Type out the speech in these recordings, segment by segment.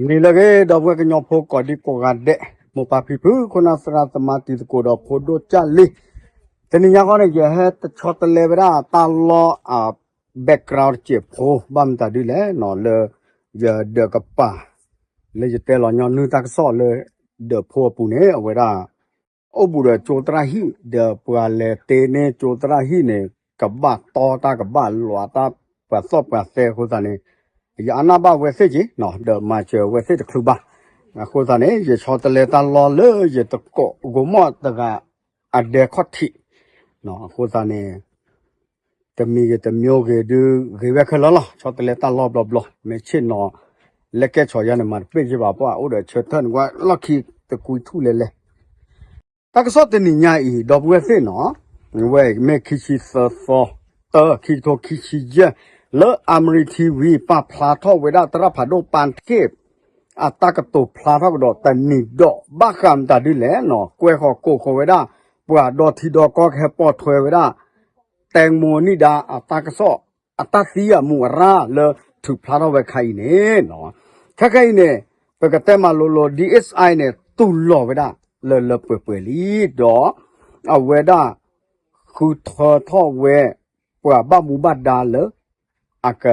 နံၤလၢအဂ့ၤ ဒီပုၢ်ဝဲၢ်ကညီဖိကိးဒံကိးဂၤဒဲး, မိၢ်ပၢ်ဖံဖု ခိၣ်နၢ်သရၣ်သမါတံၤသကိးဒီးဖိဒိၣ်ကၢ်လံၤ, တနံၤညါဃီန့ၣ် ယဟဲတဆီတလဲဝဲဒၣ်တၢ်လီၢ်အ background တစဲးဖိ ဘၣ်မတၤဒ်လဲၣ်နီၤ လၢ ယဒၢးကပၤ လၢယတဲလီၤညီနုၢ်တၢ်ကစီၣ်လၢ ဒၢးဖိအပူၤန့ၣ် အဝဲဒၣ် အိၣ်ဘူးဒီးကၠိသရၣ်ဟံၣ် ဒီးပှၤလဲၤတ့န့ၢ်ကၠိသရၣ်ဟံၣ်န့ၣ် ကဘၣ်တီတၢ်ကဘၣ်လီၤတၢ်ပှၤသီၣ်ပှၤသဲအဃိသတးန့ၣ် ယအါနၢ်ဘၣ်ဝဲသ့ၣ်က့ၤ ဒီးမၤစၢၤဝဲသ့ၣ်တချုးဘၣ်. အဃိသတးန့ၣ် ယဆီတလဲတၢ်လီၢ်လၢယတကိးဂိၤမီၣ်တဂၤအဒဲခီၣ်ထံး အဃိသတးန့ၣ် တမံၤဂ့ၤတမံၤဂ့ၤဒုးဂ့ၤဝဲခဲလၢာ်လီၤ. ဆီတလဲတၢ်လီၢ်ဘျီဘျီ မ့ၢ်ဆ့ၣ်နီၤ လဲၤကဲဆီယါန့ၣ် မၤတပ့ၢ်ယ့ၢ်ဘၣ်ပှၢ် အိၣ်ဒီးဆၢထၢၣ်န့ၣ် ကွၢ်လီၢ်ခံတကွံထူၣ်လဲၤလဲၤ တၢ်ကစီၣ်တနံၤညါအံၤ ဒီပုၢ်ဝဲၢ်သ့ၣ်နီၤ ဝဲမ့ၢ်ခံဆံသၢသီ တၢ ခံကထိခံဆံယဲၢ် လၢ Amri TV ပာ်ဖျါထီၣ်ဝဲဒၣ် သရၣ်ဖးဒိၣ်ပၢ်ထ့ၣ် အတၢ်ကတိၤဖျါထီၣ်ကဒီးတနံၤဒီး ဘၣ်ဃးမတၤဒ်လဲၣ်နီၤ ကွဲဃီၤကိးဃီၤဝဲဒၣ် ပှၤဒီထံဒီကီၢ်ကဟဲပိာ်ထွဲဝဲဒၣ် တဲမိနံၣ်ဒါအတၢ်ကစီၣ် အတၢ်သံအမူးအရၣ်လၢထုးဖျါထီၣ်ဝဲခါအံၤန့ၣ်နီၤ ခဲခဲအံၤန့ၣ် ပကတဲမၤလိၤလိၤ DSI န့ၣ် တူၢ်လိာ်ဝဲဒၣ်လၢလၢပှဲၤပှဲၤလံ ဒီးအဝဲဒၣ် ဃုထၢထီၣ်ဝဲ ပှၤဘၣ်မူဘၣ်ဒါလၢ အက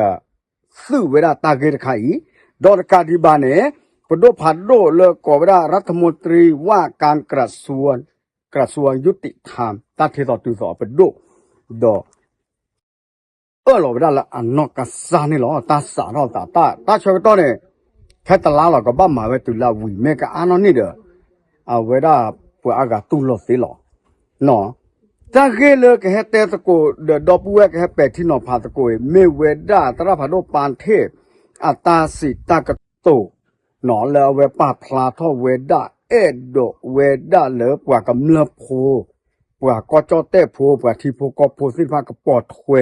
သုးဝဲဒၣ်တၢ်ဂ့ၢ်တခါအံၤ ဒီးတကးဒံးဘၣ်န့ၣ် ပဒိၣ်ဖးဒိၣ်လၢကိးဝဲဒၣ် ရၢထမူတရံဝၣ်ကၣ် ကရၢၡူဝ်ၣ်ယူတံၣ်ထၣ် တၢ်ထံၣ်သီတုၤသီအပဒိၣ် ဒီး အၢၣ်လီၤဝဲဒၣ်လၢအနီၢ်ကစၢ်န့ၣ်လီၤ. တၢ်စးထီၣ်သး တၢ်ဆၢကတီၢ်န့ၣ် ဖဲတလါလီၤ ကဘၣ်မၤဝဲတုၤလၢအဝံၤ မ့ၢ်ကအါနီၢ်န့ၣ်ဒီး အဝဲဒၣ်ပှၤအါဂၤတူၢ်လိာ်သ့လီၤ. တၢ်ဂ့ၢ်လၢကဟဲတဲသကိး ဒီးဒီပုၢ်ဝဲၢ်ကဟဲပဲာ်ထံနီၤဖးသကိးအံၤ မ့ၢ်ဝဲဒၣ်သရၣ်ဖးဒိၣ်ပၢ်ထ့ၣ် အတၢ်စံးတၢ်ကတိၤ လၢအဝဲပာ်ဖျါထီၣ်ဝဲဒၣ် အဲၣ်ဒိးဝဲဒၣ်လၢပှၤကမျၢၢ်ဖိ ပှၤကီၢ်ကၠီၣ်တဲၣ်ဖိ ပှၤထံဖိကီၢ်ဖိသ့ၣ်တဖၣ်ကပိာ်ထွဲ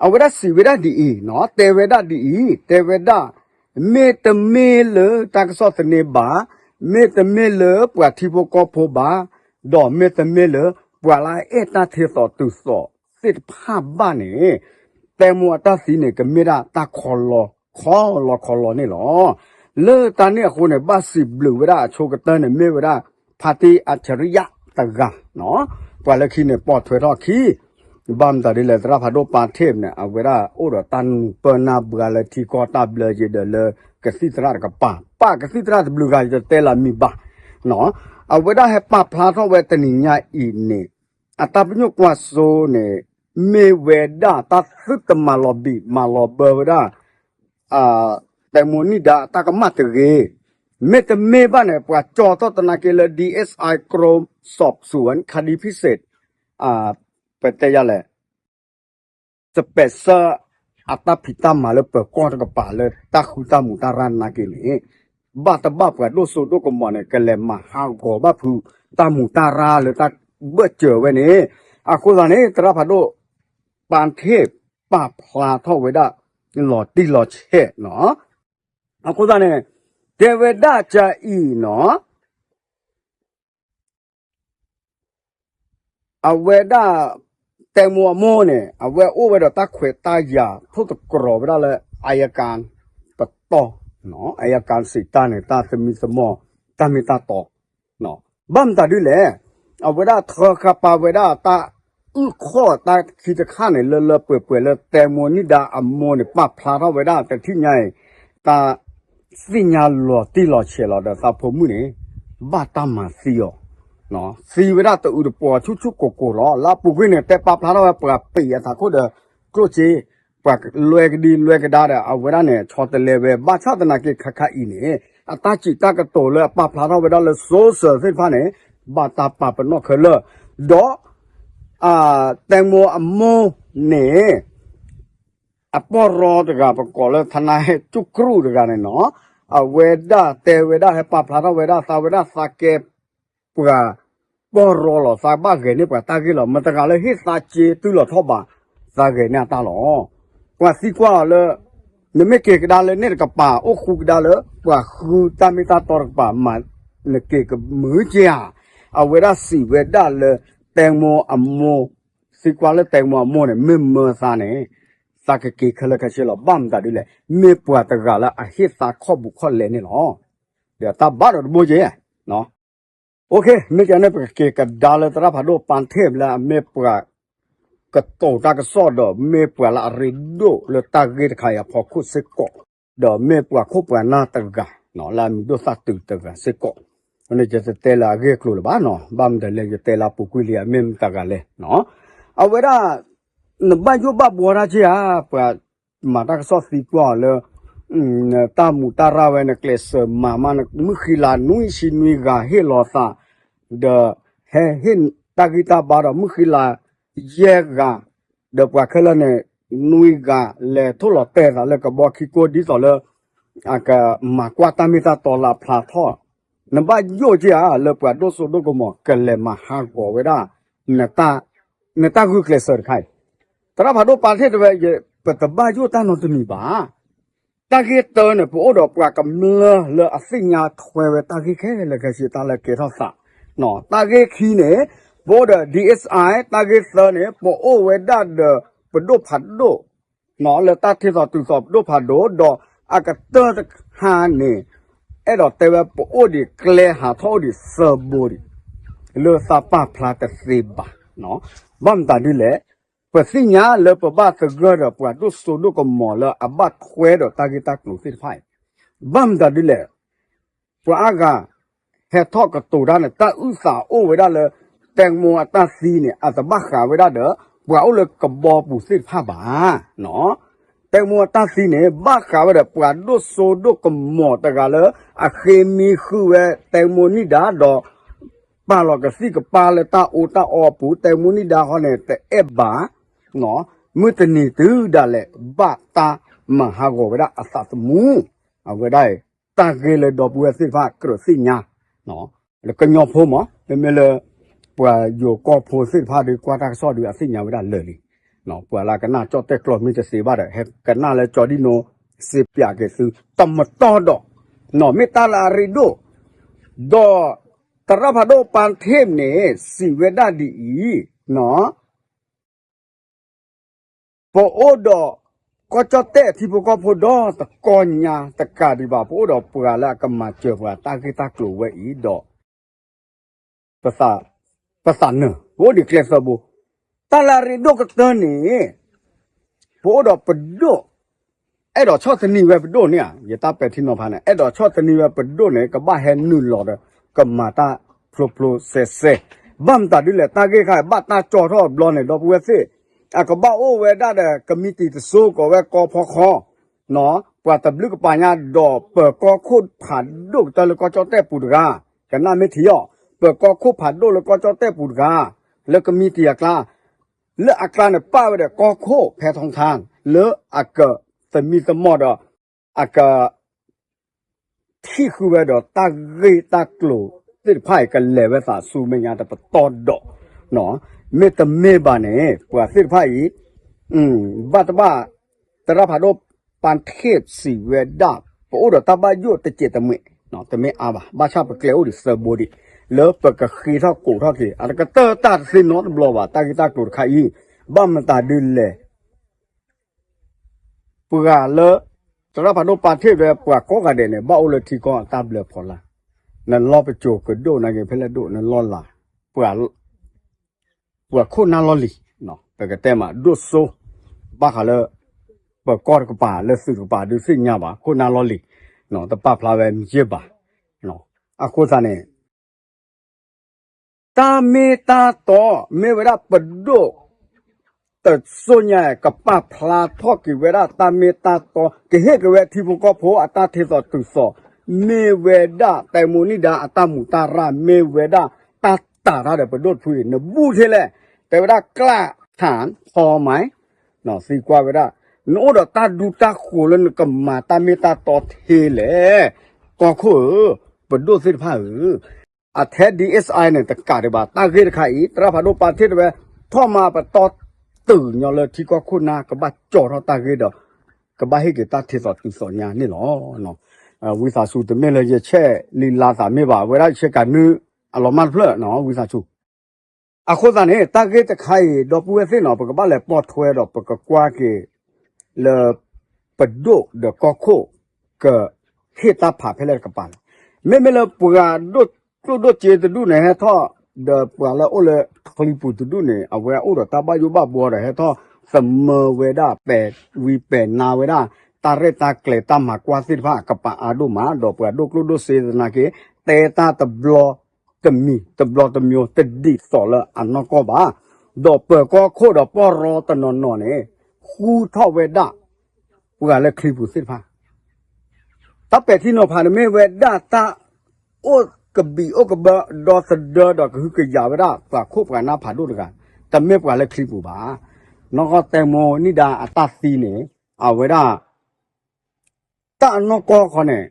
အဝဲဒၣ်စံးဝဲဒၣ်ဒ်အံၤနီၤ တဲဝဲဒၣ်ဒ်အံၤ တဲဝဲဒၣ် မ့တမ့ၢ်လၢတၢ်ကစီၣ်သန့ဘၣ်, မ့တမ့ၢ်လၢပှၤထံဖိကီၢ်ဖိဘၣ်, ဒီးမ့တမ့ၢ်လၢပှၤလၢအအဲၣ်တၢ်ထံသီတုၤသီသ့ၣ်တဖၣ်ဘၣ်န့ၣ်, တဲမိၢ်အတၢ်သံန့ၣ် ကမ့ၢ်ဒၣ်တၢ်ခီလီ ခီလီခီလီန့ၣ်လီၤ. လၢတၢ်န့ၣ်အဃိန့ၣ် ဘၣ်စံးဘျုးဝဲဒၣ်အဆိကတၢၢ်န့ၣ် မ့ၢ်ဝဲဒၣ် ဖါတံၢ်အၡရံယၣ်တဂၤ, ပှၤလၢခံန့ၣ် ပိာ်ထွဲထီၣ်ခံ ဘၣ်မတၤဒ်လဲၣ် သရၣ်ဖးဒိၣ်ပၢ်ထ့ၣ်န့ၣ် အဝဲဒၣ်အိၣ်ဒီးတၢ်နၢ်ပၢၢ်နၢ်ဘှါလၢထံကီၢ်တၢ်ဘျၢယံၤဒီးလၢကသံၣ်သရၣ်တကပၤ, ပၣ်ကသံၣ်သရၣ်တဘျုးဂၤ ယတတဲလၢအမံၤဘၣ်, အဝဲဒၣ်ဟဲပာ်ဖျါထီၣ်ဝဲတနံၤညါအံၤန့ၣ် အတၢ်ပညိၣ်ကွၢ်စိန့ၣ် မ့ၢ်ဝဲဒၣ်တၢ်သုတမၤလီၤဘံၣ်မၤလီၤဘၢဝဲဒၣ် တဲမိၢ်နံၣ်ဒါအတၢ်ကမၣ်တဂ့ၤ, မ့တမ့ၢ်ဘၣ်န့ၣ် ပှၤကၠီထီၣ်သနာ်က့လၢ DSI ကရူၢ် စီးပူၣ် ခးဒံဖံစ့း ပတဲယၤလဲၣ် စပဲးစၢ အတၢ်ဖံးတၢ်မၤလၢပၢၤကီၢ်တကပၤလၢတၢ်ဃုတၢ်မူးတၢ်ရၢ်သနာ်က့န့ၣ်, ဘၣ်တဘၣ်ပှၤဒိၣ်စိဒိၣ်ကမီၤန့ၣ် ကလဲၤမၤဟးဂီၤဘၣ်ဖုးတၢ်မူးတၢ်ရၢ်လၢတၢ်ဘၢၣ်စၢၤဝဲန့ၣ်, အဃိသတးန့ၣ် သရၣ်ဖးဒိၣ် ပၢ်ထ့ၣ် ပာ်ဖျါထီၣ်ဝဲဒၣ် လီၤတံၢ်လီၤဆဲးနီၤ, အဃိသတးန့ၣ် တဲဝဲဒၣ်ကအံၤနီၤ အဝဲဒၣ် တဲမိၢ်အမိၢ်န့ၣ် အဝဲအိၣ်ဝဲဒီးတၢ်ခွဲးတၢ်ယာ်ထိၣ်သတြီၤဝဲဒၣ်လၢ အယကၤ ပတီၢ်, အယကၤစံးတၢ်န့ၣ် တၢ်သမံသမိး တၢ်မ့ၢ်တၢ်တီ ဘၣ်မတၤဒ်လဲၣ်, အဝဲဒၣ်ထၢဃာ်ပာ်ဝဲဒၣ်တၢ်အုၣ်ခီၣ်တၢ်ခံတခါန့ၣ် လၢလၢပှဲၤပှဲၤလၢတဲမိၢ်နံၣ်ဒါအမိၢ်န့ၣ် ပာ်ဖျါထီၣ်ဝဲဒၣ်တထံၣ်ညါအံၤ တၢ်သ့ၣ်ညါလီၤတံၢ်လီၤဆဲးလီၤဒီးသးဖိမုၣ်န့ၣ် ဘၣ်တၢ်မၤသံအီၤ, သံဝဲဒၣ်တအုးတပှီၤဆူၣ်ဆူၣ်ကိၢ်ကိၢ်လီၤ. လၢအပူၤကွံာ်န့ၣ် တဲပာ်ဖျါထီၣ်ဝဲပှၤပ့ၤအသးခိၣ်ဒီး ကျိၣ်စ့ ပှၤလွဲကဒံလွဲကဒါဒီး အဝဲဒၣ်န့ၣ် ဆီတလဲဝဲ ဘၣ်ဆၣ်သနာ်က့ခါခါအံၤန့ၣ် အတၢ်စံးတၢ်ကတိၤလၢအပာ်ဖျါထီၣ်ဝဲဒၣ်လၢ social သ့ၣ်တဖၣ်န့ၣ် ဘၣ်တၢ်ပာ်ပနီၣ်ခဲလၢာ်, ဒီး တဲမိၢ်အမိၢ်န့ၣ် အပီၢ်ရီတဂၤ ပကိးလၢ ထနၢၣ်ဟဲကၠူၣ်ကြူၣ်တဂၤန့ၣ်နီၤ, အဝဲဒၣ်တဲဝဲဒၣ် ဟဲပာ်ဖျါထီၣ်ဝဲဒၣ် သးဝဲဒၣ်သးကဲ ပှၤပီၢ်ရီလီၤ သးဘၣ်ဂဲၤန့ၢ်ပှၤတၢ်ဂ့ၢ်လီၤ. မတၤတဂၤလၢဟ့ၣ်သးစ့တုၤလီၤထီၣ်ဘး သးဂဲၤန့ၢ်အတၢ်လီၤ. ပှၤသံကွၢ်အီၤလၢ နမ့ၢ်က့ၤကဒါလၢန့ၣ်တကပၤ အိၣ်ဃူကဒါလၢ ပှၤဃုတၢ်မ့ၢ်တၢ်တီတကပၤ မၤနက့ၤကမုာ်က့ၤဧါ. အဝဲဒၣ်စံးဝဲဒၣ်လၢ တဲမိၢ်အမိၢ် သံကွၢ်လၢတဲမိၢ်အမိၢ်န့ၣ် မ့ၢ်မၢသးန့ၣ် တၢ်ကက့ၤခဲလၢာ်ခဲဆ့လီၤ. ဘၣ်မတၤဒ်လဲၣ်, မ့ၢ်ပှၤတဂၤလၢအဟ့ၣ်သါခီၣ်ဘူးခီၣ်လဲၢ်န့ၣ်လီၤ. ဒီးတၢ်ဘၣ်ဒီးတဘိက့ၢ် OK, မ့ၢ်ကန့ၣ် ပကက့ၤကဒါလၢသရၣ်ဖးဒိၣ်ပၢ်ထ့ၣ်လၢအမ့ၢ်ပှၤကတိၤတၢ်ကစီၣ်ဒီး မ့ၢ်ပှၤလၢအရ့ဒိၣ်လၢတၢ်ဂ့ၢ်တခါအံၤအဖီခိၣ်စ့ၢ်ကီး, ဒီးမ့ၢ်ပှၤခိၣ်ပှၤနၢ်တဂၤ လၢအမံၤဒိၣ်သၣ်တုၤတဂၤစ့ၢ်ကီး, န့ၣ်ယတတဲလၢအဂ့ၢ်အကျိၤလၢၤဘၣ်နီၤ, ဘၣ်မတၤလဲၣ် ယတဲလၢအပူၤကွံာ်လံ အမ့ၢ်မတၤဂၤလဲၣ်နီၤ, အဝဲဒၣ် နဘၣ်ယိၣ်ဘၣ်ဘှီတၢ်က့ၢ်ဧါ, ပှၤမၤတၢ်ကစီၣ်သံကွၢ်အီၤလၢ တၢ်မူးတၢ်ရၢ်ဝဲ နကျဲးစၢးမၤမး နမုၢ်ဃံလၤနွံဆံနွံဂၤဟ့ၣ်လီၤသး, ဒီးဟဲဟ့ၣ်တၢ်ဂံၢ်တၢ်ဘါဒီး မုၢ်ဃံလၤယဲၢ်ဂၤ, ဒီးပှၤခဲလၢာ်န့ၣ် နွံဂၤ လဲၤထိၣ်လီၤတဲာ်သးလၢကဘီခံကိး ဒ်သိးလၢ အကမၤကွၢ်တၢ်မ့ၢ်တၢ်တီလၢအဖျါထီၣ်, နဘၣ်ယိၣ်က့ၢ်ဧါ လၢပှၤဒိၣ်စိဒိၣ်ကမီၤကလဲၤမၤဟးဂီၤဝဲဒၣ် နတၢ်ဂုာ်ကျဲးစၢးတခါအံၤ, သရၣ်ဖးဒိၣ်ပၢ်ထ့ၣ်တဲဝဲ ပတဘၣ်ယိၣ်တၢ်နီတမံၤဘၣ်. တၢ်ဂ့ၢ်တၢန့ၣ် ပအိၣ်ဒီးပှၤကမျၢၢ်လၢအသ့ၣ်ညါထွဲဝဲတၢ်ဂ့ၢ်ခဲလၢာ်ခဲဆ့ တၢ်လၢကဲထီၣ်သး, တၢ်ဂ့ၢ်ခံန့ၣ် ပအိၣ်ဒီး DSI, တၢ်ဂ့ၢ်သၢန့ၣ် ပအိၣ်ဝဲဒၣ်ဒီးပဒိၣ်ဖးဒိၣ် လၢတၢ်ထ့သိးတုၤသိးပဒိၣ်ဖးဒိၣ် ဒီးအကတၢၢ်တခါန့ၣ် အဲၣ်ဒိးတဲဝဲပအိၣ်ဒံးကျဲဟးထီၣ်အိၣ်ဒံးသၢဘိဒံး လၢသးပာ်ဖျါတသ့ဘၣ်. ဘၣ်မတၤဒ်လဲၣ်, ပသ့ၣ်ညါလၢပဘၣ်သဂၢၢ်ဒီးပှၤဒိၣ်စိဒိၣ်ကမီၤလၢအဘၣ်ထွဲဒီးတၢ်ဂ့ၢ်တၢ်ကျိၤသ့ၣ်တဖၣ်အံၤ, ဘၣ်မတၤဒ်လဲၣ် ပှၤအါဂၤ ဟဲထီၣ်ကတိၤတၢ်န့ၣ် တၢ်အုၣ်သးအိၣ်ဝဲဒၣ်လၢ တဲမိအတၢ်သံန့ၣ် အတဘၣ်ဃးဝဲဒၣ်ဒီး ပှၤအိၣ်လၢကဘီပူၤသ့ၣ်တဖၣ်ဘၣ်. တဲမိအတၢ်သံန့ၣ် ဘၣ်ဃးဝဲဒီး ပှၤဒိၣ်စိဒိၣ်ကမီၤတဂၤလၢ အဃ့မံဃုာ်ဝဲ တဲမိနံၣ်ဒါ ဒီး ပာ်လီၤကသံၣ်ကပၤလၢတၢ်အီၣ်တၢ်အီအပူၤ တဲမိနံၣ်ဒါဃီန့ၣ် တအဲၣ်ဘၣ် မုၢ်တနံၤတုၤဒၣ်လဲာ် ဘၣ်တၢ်မၤဟးဂီၤဝဲဒၣ်အသးသမူ, အဝဲဒၣ်အံၤ တၢ်ဂ့ၢ်လၢဒီပုၢ်ဝဲၢ်သ့ၣ်တဖၣ်ကြၢးသ့ၣ်ညါ, လၢကညီဖိမး မ့မ့ၢ်လၢ ပှၤယိၤကီၢ်ဖိသ့ၣ်တဖၣ်ဒီး ကွၢ်တၢ်ကစီၣ်ဒီး အသ့ၣ်ညါဝဲဒၣ်လၢာ်လံ. ပှၤလၢကနၣ်ကၠီၣ်တဲၣ်ကျိာ်မ့ၢ်တသ့ဘၣ်ဒီး ဟဲကနၣ်လၢကၠီဒံၣ်နိ စ့ပၠးက့ၤသု တမတီၢ်ဒီး မ့ၢ်တၢ်လၢအရ့ဒိၣ်, ဒီး သရၣ်ဖးဒိၣ်ပၢ်ထ့ၣ်န့ၣ် စံးဝဲဒၣ်ဒ်အံၤ ပအိၣ်ဒီး ကီၢ်ကၠီၣ်တဲၣ်ထံဖိကီၢ်ဖိဒီတကီၢ်ညါတကးဒံးဘၣ် ပအိၣ်ဒီးပှၤလၢအကမၤစၢၤပှၤတၢ်ဂ့ၢ်တၢ်ကျိၤဝဲအံၤဒီး ပသးနၢၤ ပအိၣ်ဒံးကျဲသၢဘိ, တၢ်လၢအရ့ဒိၣ်ကတၢၢ်န့ၣ် ပအိၣ်ဒီးပဒိၣ် အဲၣ်ဒိးဆီၣ်သနံးဝဲပဒိၣ်န့ၣ်ဧါ ယတၢ်ပဲာ်ထံနီၤဖးန့ၣ် အဲၣ်ဒိးဆီၣ်သနံးဝဲပဒိၣ်န့ၣ် ကဘၣ်ဟဲနုာ်လီၤဒီး ကမၤတၢ်ဖျိဖျိစဲစဲ, ဘၣ်မတၤဒ်လဲၣ် တၢ်ဂ့ၢ်ခါအံၤ ဘၣ်တၢ်ကၠီထီၣ်အဘျီန့ၣ် ဒီပုၢ်ဝဲၢ်သ့ၣ် အကဘၣ်အိၣ်ဝဲဒၣ်ဒီး ကမံးတံာ်တစိ ကိးဝဲကီဖီခီ ပှၤတဘျုးကပၤညါဒီး ပၢၤကီၢ်ခိၣ်ဖးဒိၣ်ကတၢၢ်လၢကီၢ်ကၠီၣ်တဲၣ်ပူၤတဂၤ, ကနၣ်မ့ၢ်ထံအီၤ, ပၢၤကီၢ်ခိၣ်ဖးဒိၣ်လၢကီၢ်ကၠီၣ်တဲၣ်ပူၤတဂၤ, လၢကမံးတံာ်အကျါ, လၢအကျါန့ၣ်ပာ်ဝဲဒီးကီၢ်ခိၣ်ဖဲထီထါ, လၢအကသမံသမိးဒီး အက ထံၣ်ဃုာ်ဝဲဒီးတၢ်ဂ့ၢ်တၢ်ကျိၤသ့ၣ်တဖၣ်အံၤ ကလဲၤဝဲသးဆူမဲာ်ညါတပတီၢ်ဒီး, မ့တမ့ၢ်ဘၣ်န့ၣ် ပှၤသ့ၣ်တဖၣ်အံၤ ဘၣ်တဘၣ် သရၣ်ဖးဒိၣ်ပၢ်ထ့ၣ်စံးဝဲဒၣ် ပအိၣ်ဒီးတၢ်ဘၣ်ယိၣ်တစဲးတမှဲး, တမ့ၢ်အါဘၣ်, ဘၣ်ဆၣ်ပကျဲအိၣ်ဒံးသၢဘိဒံး လၢပကဃ့ထီၣ်ကိးထီၣ်က့ၤ အတကတၢၢ်တၢ်တသ့နီတဘျီဘၣ်, တၢ်ဂ့ၢ်တၢ်ကျိၤတခါအံၤ ဘၣ်မတၤဒ်လဲၣ် ပှၤလၢ သရၣ်ဖးဒိၣ်ပၢ်ထ့ၣ်ဝဲပှၤကိးဂၤဒဲးန့ၣ် ဘၣ်အိၣ်လၢထံကီၢ်အတၢ်ဘျၢဖီလာ်, နလီၢ်ပစိၤကဒိၣ်နာ်က့ၤဖဲလဲၣ်ဒိၣ် နလီၢ်လၤ, ပှၤခိၣ်နၢ်လီၢ်လံၤ, ပကတဲမး ဒိၣ်စိ, ဘၣ်ဃးလၢ ပၢၤကီၢ်တကပၤ လၢသုးတကပၤဒုးသ့ၣ်ညါဘၣ် ခိၣ်နၢ်လီၢ်လံၤ, တပာ်ဖျါဝဲမ့ၢ်ယဲၢ်ဘၣ်, အဃိသတးန့ၣ် တၢ်မ့ၢ်တၢ်တီ မ့ၢ်ဝဲဒၣ်ပဒိၣ် တစိၢ်ညါ ကပာ်ဖျါထီၣ်က့ၤဝဲဒၣ်တၢ်မ့ၢ်တၢ်တီ ကဟ့ၣ်က့ၤဝဲထံဖိကီၢ်ဖိအတၢ်ထ့သိးတုၤသိး မ့ၢ်ဝဲဒၣ် တဲမိနံၣ်ဒါ အတၢ်မူးတၢ်ရၢ် မ့ၢ်ဝဲဒၣ်တၢ်တာ်တၢ်ဒီးပဒိၣ်တဖုအံၤ နဘူးထဲလဲၣ် တဲဝဲဒၣ် ကၠၢ်ထၣ်ထီမး သံကွၢ်ဝဲဒၣ် နအိၣ်ဒီးတၢ်ဒူတၢ်ဃိၤလၢနကမၤတၢ်မ့ၢ်တၢ်တီထဲလဲၣ် ကီၢ်ခိၣ်ဧၢ ပဒိၣ်သ့ၣ်တဖၣ်ဧၢ အထဲ DSI န့ၣ် တကးဒံးဘၣ် တၢ်ဂ့ၢ်တခါအံၤ သရၣ်ဖးဒိၣ်ပၢ်ထ့ၣ်တဲဝဲ ထီၣ်မၤပတီၢ်တုၤညီလၢထံကီၢ်ခိၣ်နၢ် ကဘၣ်ကၠီထီၣ်တၢ်ဂ့ၢ်ဒီး ကဘၣ်ဟ့ၣ်က့ၤတၢ်ထ့သိးတုၤသိးညါန့ၣ်လီၤ. ဝံသးစူၤတမ့ၢ်လၢယဆဲးလံာ်လါသးမ့ၢ်ဘၣ် အဝဲဒၣ်ယဆဲးကၤနုအလီၤမၢ်တဖျၢၣ်နီၤ ဝံသးစူၤ အဃိသတးန့ၣ် တၢ်ဂ့ၢ်တခါအံၤ ဒီပုၢ်ဝဲၢ်သ့ၣ်နီၤ ပကဘၣ်လဲၤပိာ်ထွဲဒီး ပကကွၢ်က့ၤ လၢပဒိၣ်ဒီးကီၢ်ခိၣ် ကဟ့ၣ်တၢ်ဖးဖဲလဲၣ်တကပၤလဲၣ်. မ့မ့ၢ်လၢပှၤဒိၣ်ကျိၣ်ဒိၣ်စ့တဒူၣ်န့ၣ် ဟဲထီၣ် ဒီးပှၤလၢအိၣ်လၢချံပူၤတဒူၣ်န့ၣ် အဝဲအိၣ်ဒီးတၢ်ဘၣ်ယိၣ်ဘၣ်ဘှီဒီး ဟဲထီၣ်သမၢဝဲဒၣ် ပဲာ်ဝံပဲာ်နါဝဲဒၣ် တၢ်ရဲၣ်တၢ်ကျဲၤတၢ်မၤကွၢ်သ့ၣ်တဖၣ် ကပၤအါဒိၣ်မး ဒီးပှၤဒိၣ်ကျိၣ်ဒိၣ်စ့သနာ်က့ တဲတၢ်တဘျီတမံၤ တဘျီတမျိုး တဒ်သိးလၢအနီၢ်ကီၢ်ဘၣ်. ဒီးပၢၤကီၢ်ခိၣ်ဒီးပီၢ်ရီတနီၤနီၤန့ၣ် ဃူထီၣ်ဝဲဒၣ် ပှၤလၢချံပူၤသ့ၣ်တဖၣ် တၢ်ပဲာ်ထံနီၤဖးန့ၣ်မ့ၢ်ဝဲဒၣ်တၢ်အိၣ်ကဘံးအိၣ်ကဘၢ ဒီသဒၢဒီးကဟုကယာ်ဝဲဒၣ် ပှၤခိၣ်ပှၤနၢ်ဖးဒိၣ်တဂၤ တမ့ၢ်ပှၤလၢချံပူၤဘၣ်. နီၢ်ကီၢ်တဲမိၢ်နံၣ်ဒါအတၢ်သံန့ၣ် အဝဲဒၣ် တၢ်အနီၢ်ကီၢ်ခီန့ၣ်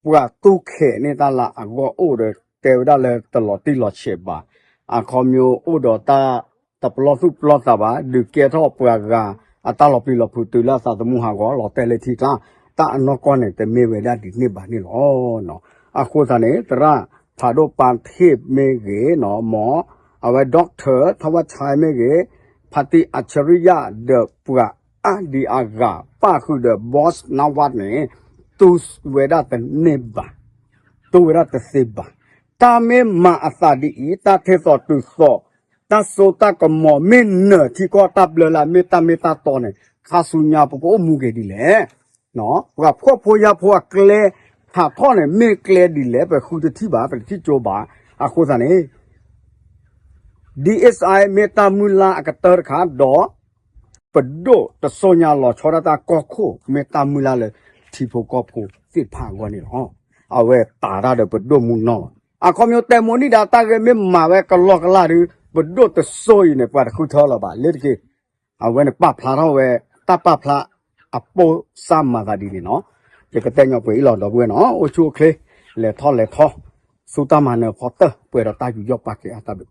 ပှၤတူၢ်ခဲးန့ၢ်တၢ်လၢအဂီၢ်အိၣ်ဒီး တဲဝဲဒၣ်လၢတလီၤတံၢ်လီၤဆဲးဘၣ်. အခီပညီအိၣ်ဒီးတၢ်တပလီၢ်သူၣ်ပလီၢ်သးဘၣ် ဒုးကဲထီၣ်ပှၤဂၤ အတၢ်လီၤပျံၤလီၤဖုးတုၤလၢအသးသမူဟးဂီၤ လီၤတဲာ်လၢထံကျါ တၢ်အနီၢ်ကီၢ်န့ၣ် တမ့ၢ်ဝဲဒၣ်ဒ်န့ၣ်ဘၣ်န့ၣ်လီၤ. အဃိသတးန့ၣ် သရၣ်ဖးဒိၣ်ပၢ်ထ့ၣ်မ့ၢ်ဂ့ၤ မ် အဝဲ doctor ထဝၣ်ဆဲမ့ၢ်ဂ့ၤ ဖါတံၢ်အၣ်ဆရံယၣ် ဒီးပှၤအါဒံအါဂၤ ပၣ်ဃုာ်ဒီး boss နါဝၣ်န့ၣ် တူၢ်ဝဲဒၣ်တန့ၢ်ဘၣ်, တူၢ်ဝဲဒၣ်တသ့ဘၣ်. တၢ်မ့ၢ်မၤအသးဒ်အံၤ တၢ်ထဲသိးတုၤသိး တၢ်စိတၢ်ကမီၤ မ့ၢ်နၢၤထံကီၢ်တၢ်ဘျၢလၢ မ့ၢ်တၢ်မ့ၢ်တၢ်တီန့ၣ် ခါဆူညါပကအိၣ်မူက့ၤဒ်လဲၣ်. ပှၤဖှီၣ်ဖိယာ်ဖိအကျဲ ဟးထီၣ်န့ၣ် မ့ၢ်ကျဲဒ်လဲၣ် ပဃုတထံၣ်ဘၣ် ပတထံၣ်ကၠိဘၣ်. အဃိသတးန့ၣ် DSI မ့ၢ်တၢ်မုၢ်လၢ်အကတၢၢ်တခါ ဒီး ပဒိၣ်တစိၢ်ညါလီၤဆီဒၣ်တၢ်ကီၢ်ခိၣ် မ့ၢ်တၢ်မုၢ်လၢ်လၢ ထံဖိကီၢ်ဖိသ့ၣ်တဖၣ်အဂီၢ်န့ၣ်လီၤ. အဝဲတးတၢ်ဒီးပဒိၣ်မုၢ်နီၢ်လီၤ. အခီပညီတဲမိၢ်နံၣ်ဒါတၢ်ဂ့ၢ်မ့ၢ်မၤဝဲကလီကလီဒီး ပဒိၣ်တစိၢ်အံၤန့ၣ် ပှၤတဃုထၢလၢၤဘၣ် လၢတက့ၢ်. အဝဲန့ၣ်ပာ်ဖျါထီၣ်ဝဲ တၢ်ပာ်ဖျါအပိၢ်စၢ်မၤသးဒ်န့ၣ်နီၤ. ယကတဲညီပှဲၤအံၤလီၤ ဒီပုၢ်ဝဲၢ်နီၤ အိၣ်ဆူၣ်အိၣ်ချ့ လဲၤထီၣ်လဲၤထီ ဆူတၢ်မၤနၢၤဖီတၢၢ် ပှဲၤဒီးတၢ်ယူးယီၣ်ပာ်ကဲအတၢ်ဘျုး